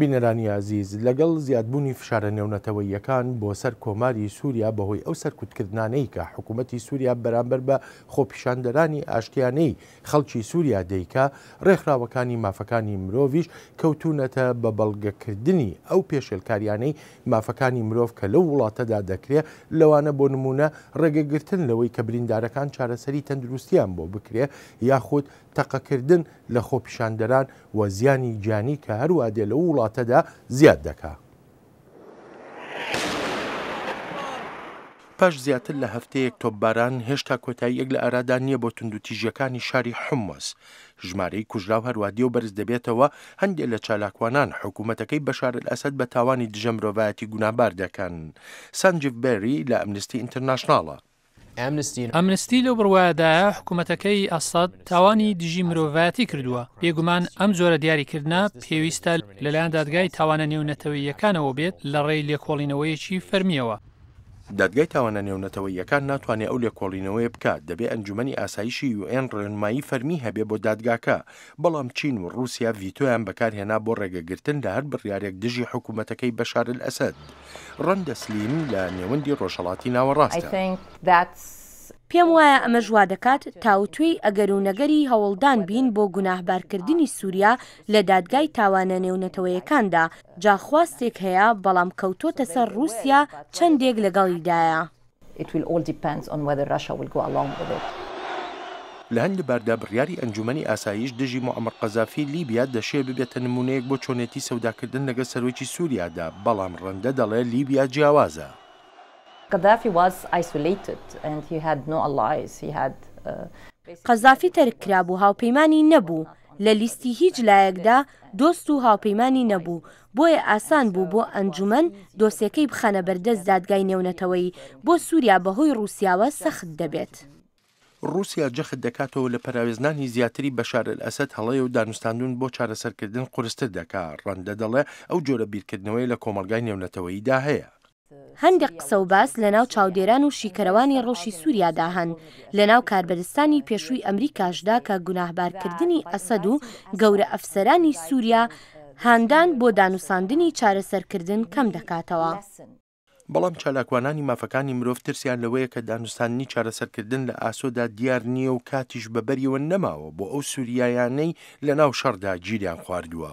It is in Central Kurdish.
بینەرانی ئازیز، لەگەڵ زیادبوونی فشارە نێونەتەوەییەکان بۆ سەر کۆماری سووریا بەهۆی ئەو سەرکوتکردنانەی کە حکوومەتی سووریا بەرامبەر بە خۆپیشاندەرانی ئاشتیانەی خەڵکی سووریا دەیکا، ڕێکخراوەکانی مافەکانی مرۆڤیش کەوتوونەتە بە بەڵگەکردنی ئەو پێشێلکاریانەی مافەکانی مرۆڤ کە لەو وڵاتەدا دەکرێ، لەوانە بۆ نموونە ڕێگەگرتن لەوەی کە بریندارەکان چارەسەری تەندروستیان بۆ بکرێ یاخود تەقەکردن لە خۆپیشاندەران و زیانی گیانی کە هەروا دێ لەو وڵاتەدا زیاد دەکا. پاش زیاتر لە هەفتەیەک تۆپباران، هێشتا کۆتاییەک لە ئارادا نییە بۆ توندوتیژییەکانی شاری حومس. ژمارەی کوژراو هەروا دێ و بەرز دەبێتەوە، هەندێ لە چالاکوانان حکوومەتەکەی بەشار ئەلئەسەد بە تاوانی دژە مرۆڤایەتی گوناهبار دەکەن. سانجیڤ بێری لە ئەمنستی ئینتەرناشناڵە. ئەمنستی لەو بڕوایەدایە حکومەتەکەی ئەسەد تاوانی دژی مرۆڤایەتی کردووە، بێگومان ئەم جۆرە دیاریکردنە پێویستە لەلایەن دادگای تاوانە نێونەتەوەییەکانەوە بێت لەڕێی لێکۆڵینەوەیەکی فەرمییەوە. دادگای تاوانە نێونەتەوەییەکان ناتوانێ ئەو لێکۆڵینەوەیە بکات، دەبێ ئەنجومەنی ئاسایشی یوئێن ڕێنمایی فەرمی هەبێ بۆ دادگاکە، بەڵام چین و ڕووسیا ڤیتۆیان بەکارهێنا بۆ ڕێگەگرتن لە هەر بڕیارێک دژی حکومەتەکەی بەشار ئەلئەسەد. ڕەندە سلیم لە نێوەندی ڕۆژهەڵاتی ناوەڕاستە. پێم وایە ئەمەش وا دەکات تاوتوێی ئەگەر و نەگەری هەوڵدان بین بۆ گوناهبارکردنی سووریا لە دادگای تاوانە نێونەتەوەیەکاندا، جا خواستێک هەیە بەڵام کەوتۆتە سەر ڕووسیا چەندێک لەگەڵیدایە. لە هەندێ باردا بڕیاری ئەنجومەنی ئاسایش دژی موعەمەر قەزافی لیبیا دەشێ ببێتە نمونەیەک بۆ چۆنێتی سەوداکردن لەگەل سەرۆکی سوریادا، بەڵام ڕەندە دەڵێ لیبیا جیاوازە. قەزافی تەرک کرابوو، هاوپەیمانی نەبوو، لە لیستی هیچ لایەکدا دۆست و هاوپەیمانی نەبوو، بۆیە ئاسان بوو بۆ ئەنجومەن دۆسێکەی بخەنە بەردەست دادگای نێونەتەوەیی، بۆ سوریا بەهۆی ڕوسیاوە سەخت دەبێت. ڕوسیا جەخت دەکاتەوە لە پەراوێزنانی زیاتری بەشار ئەلئەسەد هەڵەیە و دانوستاندن بۆ چارەسەرکردن قورستر دەکا، ڕەندە دەڵێ ئەو جۆرە بیرکردنەوەیە لە کۆمەڵگای نێونەتەوەییدا هەیە. هەندێک قسە و باس لەناو چاودێران و شیکەرەوانی ڕەوشی سوریادا هەن، لەناو کاربەدەستانی پێشووی ئەمریکاشدا کە گوناهبارکردنی ئەسەد و گەورە ئەفسەرانی سوریا هاندان بۆ دانوساندنی چارەسەرکردن کەم دەکاتەوە. بەڵام چالاکوانانی مافەکانی مرۆڤ ترسیان لەوەیە کە دانوستاندنی چارەسەرکردن لە ئاسۆدا دیار نییە و کاتیش بە بەریەوە نەماوە بۆ ئەو سوریایانەی لەناو شەڕدا گیریان خواردووە.